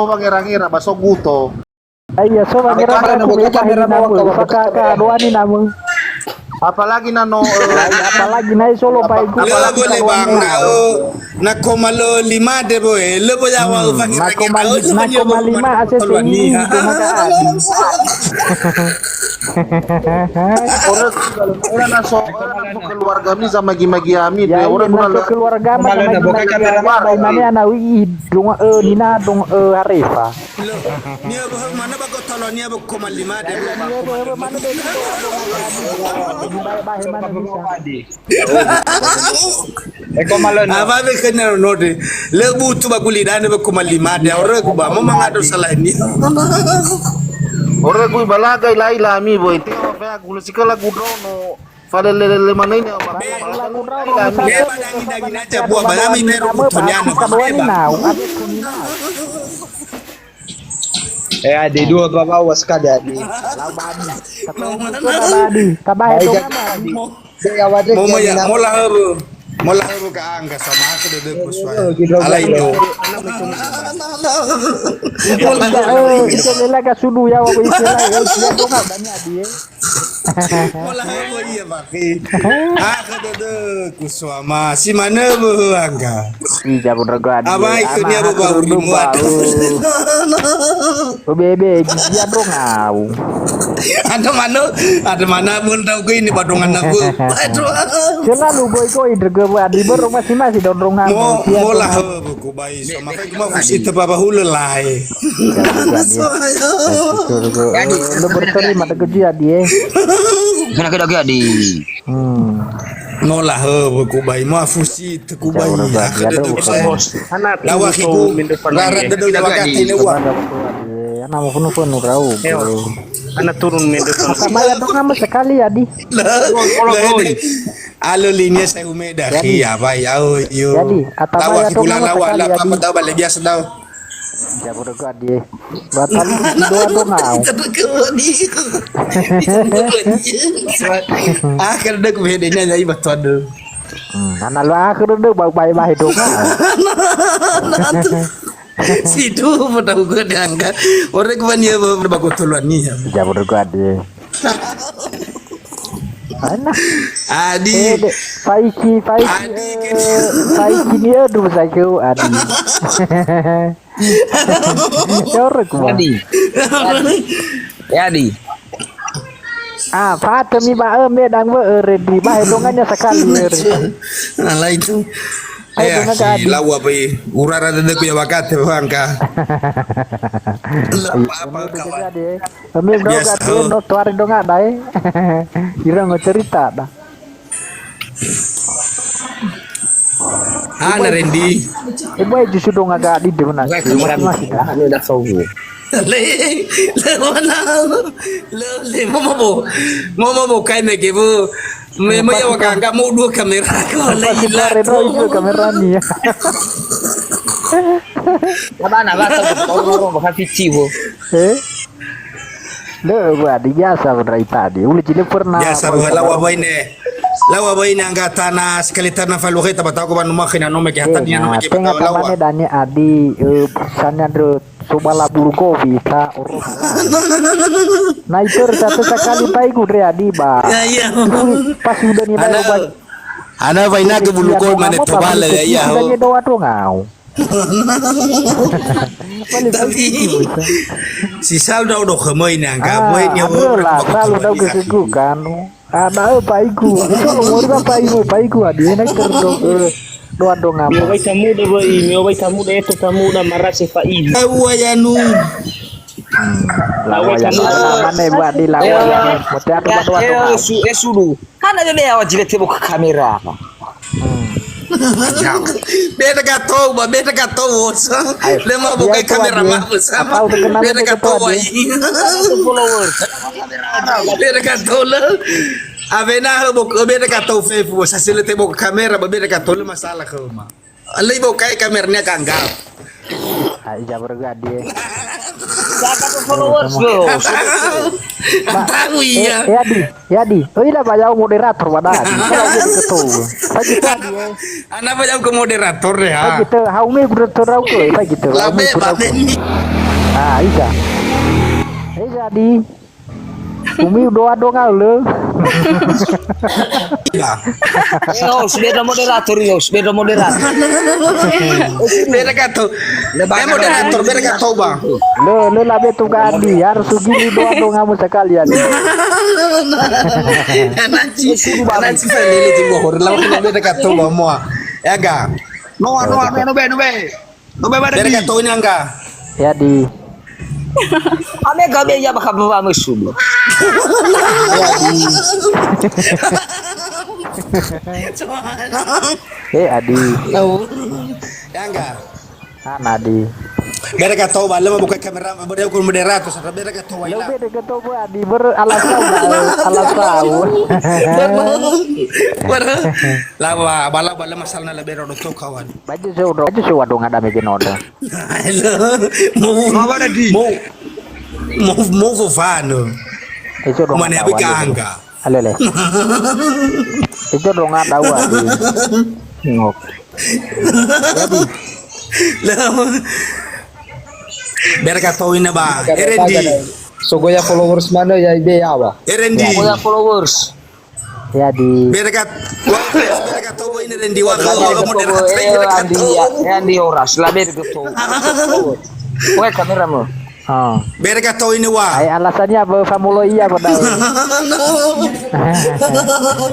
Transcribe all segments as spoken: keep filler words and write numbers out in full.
wangera-ngera ba so guto. Iya, so wangera-ngera, aku kamera bawa kawa. Apalagi na no, eh, apalagi na solo apa, pai ku. Lö boleh bang, na, oh, na koma lö lima de boe, lö boya wa. Hmm, na koma, na koma lima A C C ini, cuma ka adi. Ora, ora na so, ora na so keluarga mi sama magi-magi ami, ya, ora iya, guna na so keluarga ma sama magi-magi. Ba imane ana wi dong, eh, nina dong, eh, Arefa. Lo, nia bohö mana ba gotolonia ba koma lima de. Nia bohö mana de. Bahe mana bisa. Eko malöno. Awa be kena node. Lö butu ba gulidanö ba koma lima de. Ora ku ba mo mangado salaini. Ora ku balaga ila ila mi boy. Te apa ya gula sikala gudrono. Falelelele mana ini apa? Be ba dangi-dangi aja buah ba ami beru kutonyana. Be ba. Eh, adi dua bawa sekali, adi. Lau badi. Tabahe dong, adi. Baik, adi. Mo, mo ya, mo lahö, mo lahö ka angga sama aku de de kuswa. Alai do. Mo lahö. Itu lela ka sudu ya, wa isi lai, ya, ya, dong, adi, adi, eh. Mola hawa ia, Pak. Akha dödö, kusuama. Si manö böhö angga. Ija, bener gua, adi. Abai, aku nia bau ri muat. Bebe, gigi adrong au. Ada mana, ada mana pun tahu ke ini badongan aku. Aduh. Selalu goi-goi drege wa di berong masing-masing dondrong. Mo, mola hawa. Kubai so, makanya cuma fusi tebaba hulö lae. Jadi. Lu berterima dege dia, die. Sana ke dage, adi. Hmm. No lahö kubai, ma fusi te kubai. Jauh, ya, jauh. Lawa hiku, rara dede wakati ne wa. Ana mau penuh-penuh rau. Ana turun mendel. Maka maya dong sama sekali, adi. Lah, lah, ini. Alo linia saya umeda. Jadi. Iya, Pak, ya, oh, iyo. Jadi, atama lawa ya, hiku dong, lawa, sekali, la, adi. Apa tahu balik biasa tahu. Ya, bodoh gua, adi. Batal doa dong, au. Ah, kan udah ku bedenya nyai batu ada. Hmm, nana lu aku udah bau bae-bae dong, au. Situ, bodoh gua diangkat. Orang gua nia ba, ba gotolonia. Ya, bodoh gua, adi. Ana. Adi. Eh, de, faiki, faiki, adi, eh, faiki ni, aduh, faiki, adi. Corek, Bang. Adi. Adi. Adi. Ah, fa'atö mi ba, eh, medang we, eh, Reddy. Ba, eh, dongannya sekali, eh, Reddy. Nah, lah itu. Ayo, eh, dongan si Adi. Lawa, Pak. Urara dede ku ya wakati, Bang, ka. Lah, apa-apa, kawan. Adi, eh. Kami bro, biasa, gak dulu, oh. No, tuari dong ada, eh. Kira mau cerita, dah. Hana, Rendi. Eh, boy, justru dong agak di depan. Masih, masih, dah. Anu dah kau. Le, le mana? Le, le, momo bo. Momo bo kai mege bo. Me, me ya wakanga mo dua kamera ko le. Pasti ila. Pare doi dua kamera ni ya. Abana ba ta ko ro ba ka fici bo. Eh? Lö, gua di biasa berai tadi. Ulu cile pernah. Biasa, lawa baine. Lawa baine angga tana sekali tana falu kita batako banu makhina no meke hatania no meke tenga batako lawa. Tamane dani adi, eh, sana dro sobala bulu kopi ta oro. Na itu satu sekali pai gudre adi ba. Ya, iya. Pas udah nih. Ana, ba, ana baina ke bulu kopi mane tobale ya, iya. Udah nyedo ado ngau. Tapi si sal dau do khemoi ne angga. Ah, boi nyawa aduh lah, sal dau ke kegu kan. Ada apa iku? Itu umur apa iku? Apa iku? Adi enak terdo. Doa dong apa? Mio bai tamu da bai, mio bai tamu da eto tamu da marase fa ibu. Tahu ya nu. Lawa ya, mana buat di lawa ya. Mote aku buat doa dong. Esu, esu du. Hana yo lea wa jile tebo ka kamera. Hmm. Beta ka tou ba, beta ka tou sa. Ai, le ma bokai kamera ma sa. Beta ka tou ai. Followers. Beta ka tou le. Avena ho bok, beta ka tou fefu sa sile tebo ka kamera ba beta ka tou le masalah ko ma. Alai bokai kameranya ganggal. Ah, ija bergadi. Saka tu followers lo. Tahu iya. Eh, Adi, Adi. Oh, ila bayau moderator pada Adi. Kalau dia ketua. Lagi tadi. Ana ba jauh ke moderator deh, ha. Gitu, haumi guru terau ke, apa gitu. Labe, labe ni. Ah, iya. Eh, jadi. Umi doa dong le. Iya. Eh, host, beda moderator, host, beda moderator. Beda kato. Eh, moderator, beda kato, Bang. Le, le labe tu gadi, harus gini doa dong kamu sekalian. Nanti, nanti saya lele di mohor, lawan beda kato, Bang, moa. Ya, ga? Noa, noa, noa, noa, noa. Bere kato ini angga. Ya di. Ame gabe ya bakal bawa musuh. Eh, Adi. Ya angga. Ana di. Bere kato ba lema buka kamera, bere ukur moderator, bere kato wa. Lo bere kato ba Adi ber alasau, alasau. Lawa bala bala masalah na lebih rodo to kawan. Baju sio do, baju sio wadong ada mege noda. Hello. Mau. Mau, mau, mau fofano. Itu dong. Mana ada apa wali. Gangga? Alele. Itu dong ada wali. Ngok. Bere kato ina ba. Erendi. Sogoya followers mana ya ibe yawa. Erendi. Sogoya followers. Ya di. Bere kat-, wa, bere kato ini Rendi wa, bere kato, bere kato. Andi, ya, ya, Andi Horas, la bere kato. Oe, kamera mo. Oh. Bere kato ini wa. Ai alasannya apa, famolo iya padahal.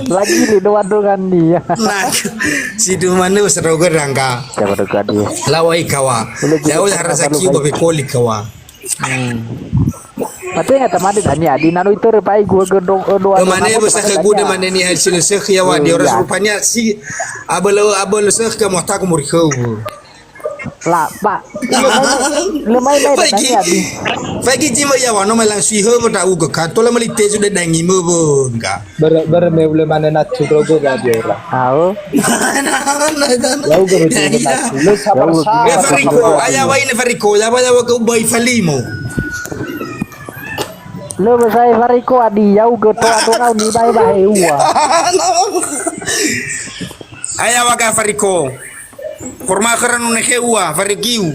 Lagi di dua dengan dia. Nah, si Dumane serogo rangka. Siapa dekat dia? Lawai kawa. Ya udah rasa kiu babe koli kawa. Hmm. Mate ngata made dania di nano itörö pai gua gedong, eh, doa. Mane besakhe gua de mane ni hasil sekhe ya wa di orang rupanya si abel, abel sekhe ka mota ku muri kheu. La, Pak. Lemai, lemai, lemai. Faiki, dania di. Faiki jima ya wa no mai langsui he mota u ke kato la mali tezu de dangi me bo enggak. Ber-, ber me ulema nena cudrogo ba diora. Au. Yau guru cudrogo nasi. Lu sabar, sabar. Ya, Fariko, aya wa ini Fariko, ya wa ya wa ke ubai falimo. Lu besai Fariko adi, yau ge toa toa ni bai bahe ua. Aya wa ga Fariko. Korma keran unehe ua, Farikiu.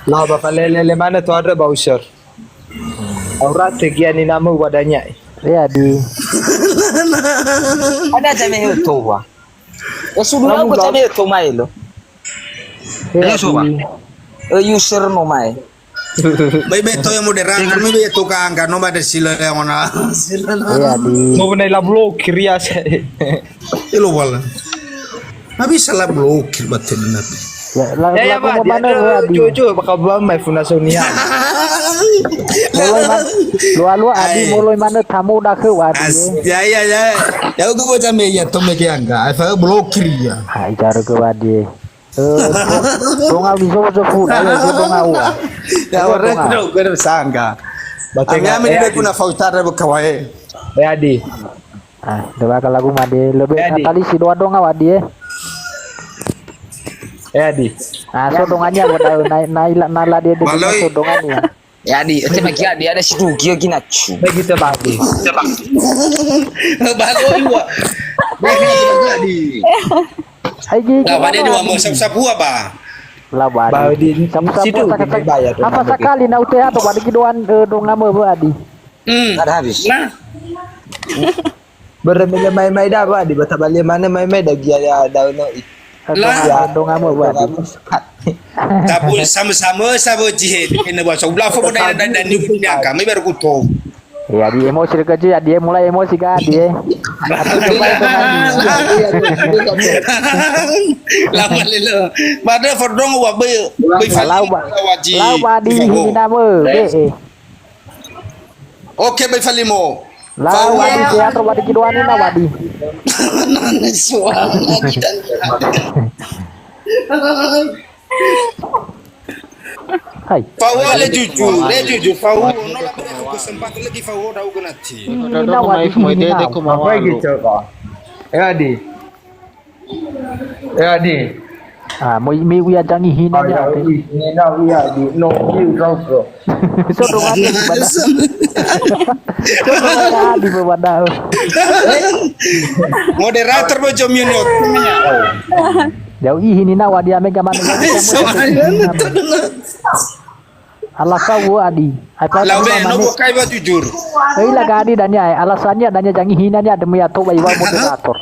La ba falele le mana to ada ba usir. Aura tegia ni nama wadanya. Ya di. Ada jame toa. Ya sudah aku jame to mai lo. Ya di. Eh, user no mai. Bai beto ya moderator, mi beto ka angga no bai sila ya ngona. Ya di. Mau benai la blokir ya saya. Ilo wala. Ma bisa la blokir batin nanti. Ya, la, ya, ya, lagu Pak, mana dia Adi? Jujur, bakal bam mai funa sonia. Mulai man-, lua-lua Adi mulai mana tamu dah ke Adi. Ya, ya, ya. Ya, aku baca me ya, tome ke angga. Ai fa blokir ya. Hai, cara ke Adi. Eh, donga bisa sefu, ayo, donga ua. Ya, orang donga. Sangga. Bateng. Ami, ami ya, di kuna fautara bekawai. Ya, Adi. Ah, dua kali lagu made lebih kali si doa dong awak dia. Eh, Adi. Ah, so dongannya buat tahu naik naik lah nala dia dia so dongannya. Ya, Adi, itu bagi Adi ada si Duki lagi nacu. Bagi tebagi. Baloi wa. Bagi tebagi. Hai gigi. Lah, pada dua mau sapu-sapu apa? Lah, Adi. Sapu-sapu apa sekali na uteha to pada kidoan, eh, dong nama, Adi. Hmm. Ada habis. Nah. Beremile mai-mai da, Adi, bata bali mana mai-mai da gia ya daun no i. Lah. Ya, dong ama, Adi. Tapi sama-sama sama jihad. Kena bahasa ulah apa pun dah dah dah ni kami baru kuto. Ya, di emosi dekat je, ya, dia mulai emosi kan dia. Lama lelo. Pada fordong wa be be lau ba. Lau ba di hini nama. Eh. Oke, bai falimo. Lau wadi teatro wadi kidoani na wadi. Nangis suara kita. Hai. Fau le jujur, le jujur, fau. No la beri aku kesempatan lagi fau dah aku nanti. Ini na wadi. Apa gitu, Pak? Eh, Adi. Eh, Adi. Ah, moi mi uya jangi hina. Oh, ya, ate. Ui, ni na uya di, no, ui, rau, bro. So do mati, bada. So do mati, di, bro, bada. Moderator, bro, jom yunot. Yau ihi ni nawa dia mega mana. So, ayo, betul. Ala kau adi. Ai pa. Lau be, no, bukai ba jujur. Ei, la gadi dania, eh. Alasannya dania jangi hina ni ada muya to ba iwa moderator.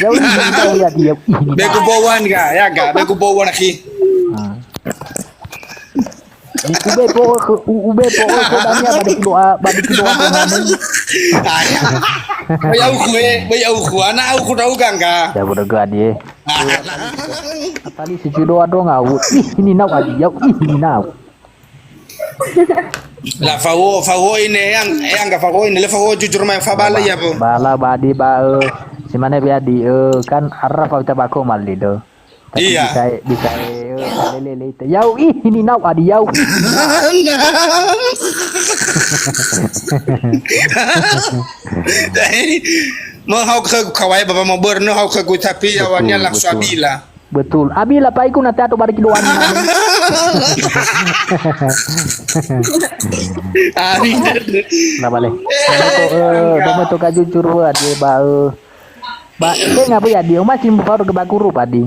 Yau ihi ni nawa ya dia, ihi ni nawa. Begu bowan ga, ya ga, begu bowan, akhi. Ah. Ube po, u-, ube po, ko dania ba di kidoa, ba di kidoa. Aya. Bai au khu, eh, bai au khu. Ana au khu dau gangga. Ya, bodo gadi, eh. Tali si judo ado ngau. Ih, ini nau adi, yau, ih, ini nau. La fawo, fawo ini yang, yang ga fawo ini, le fawo jujur mai fa bala ya, Bu. Bala badi ba, eh, si mane be adi, eh, kan arra fa uta bako mali do. Tapi iya. Bisa, bisa, eh, lele, lele, yau, ih, ini nau adi, yau. Mau hau ke kawai baba mau ber, no hau ke tapi yawannya langsung betul. Abila. Betul. Abila paiku na teato bariki doang. Abi. Na bale. Bometo, eh, bometo ka jujur wa dia ba, eh. Ba, tenga bu ya dia, masih mau ke ba guru padi.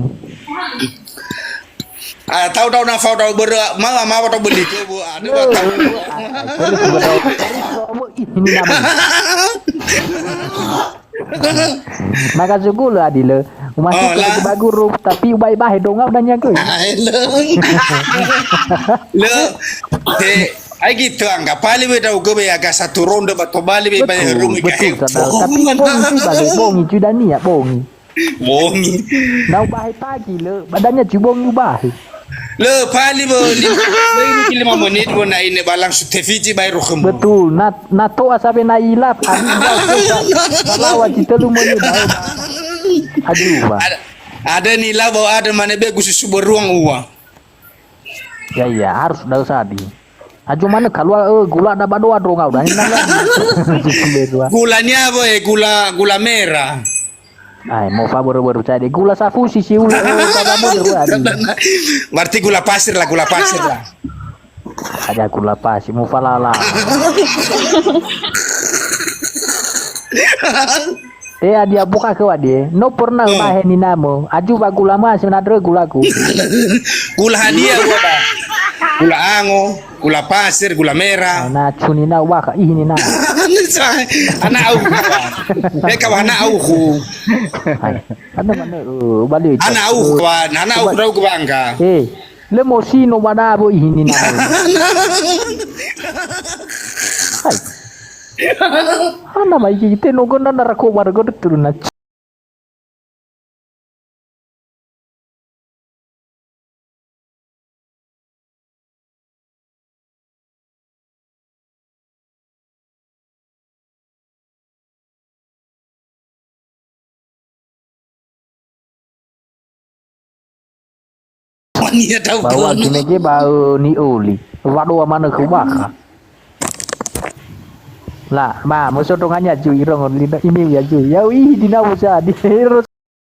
Ah, tau, tau na fau tau ber, mau, mau tau beli ke, Bu. Ada, eh, tau. Ini nama. Maka suku le adi le. Uma suku la. Ba guru, tapi ubai bahe dongau dania ke. Le, he, ai gitu angga pali we dau gebe aga satu ronde ba tobali we ba. Betul, rumi betul, kahe. Sadar. Tapi bongi sih balik, bongi, cuy dania, bongi. Bongi. Nau bahe pagi le, badannya cuy bongi ubahe. Le, pali bo, li-, le, lima menit bo na ini balang sute Fiji bae rohemu. Betul. Na, na to'a sabe na ilaf, ani ilaf, sa-, salawa ci telu menit, ayo. Aduh, Pak. Ada, ada nilau bahwa ada mana be gusu suburuang ua. Ya, ya, harus dau sadi. Aju mana kalua, eh, gula ada badoa drongau dah. Gulanya apa, eh? Gula, gula merah. Ai, mau fa boro-boro cai de gula safu si siule, eh, tada mo de wa di. Berarti gula pasir lah, gula pasir lah. Ada gula pasir, mau falala. Eh, adia buka ke wa die. No pernah bahe ni namo. Aju ba gula ma si nadre gulaku. Gula hadia gua ba. Gula ango. Gula pasir, gula merah. Na cuni na waka, ih, ini na. Ana au. Eka wa ana au khu. Hai. Ana mana, eh, balik. Ana au khu, ana au khu, rau khu bangga. Eh, le mo sino wada bo, ih, ini na. Hai. Ana mai kita no gona narako warga turun na. Bahwa ginege ba, eh, ni'oli. Wadoa manö khö bakha. La, ma, mosondrongannya jui, irongo lino, ini ya jui. Yau ih, dina usa, di,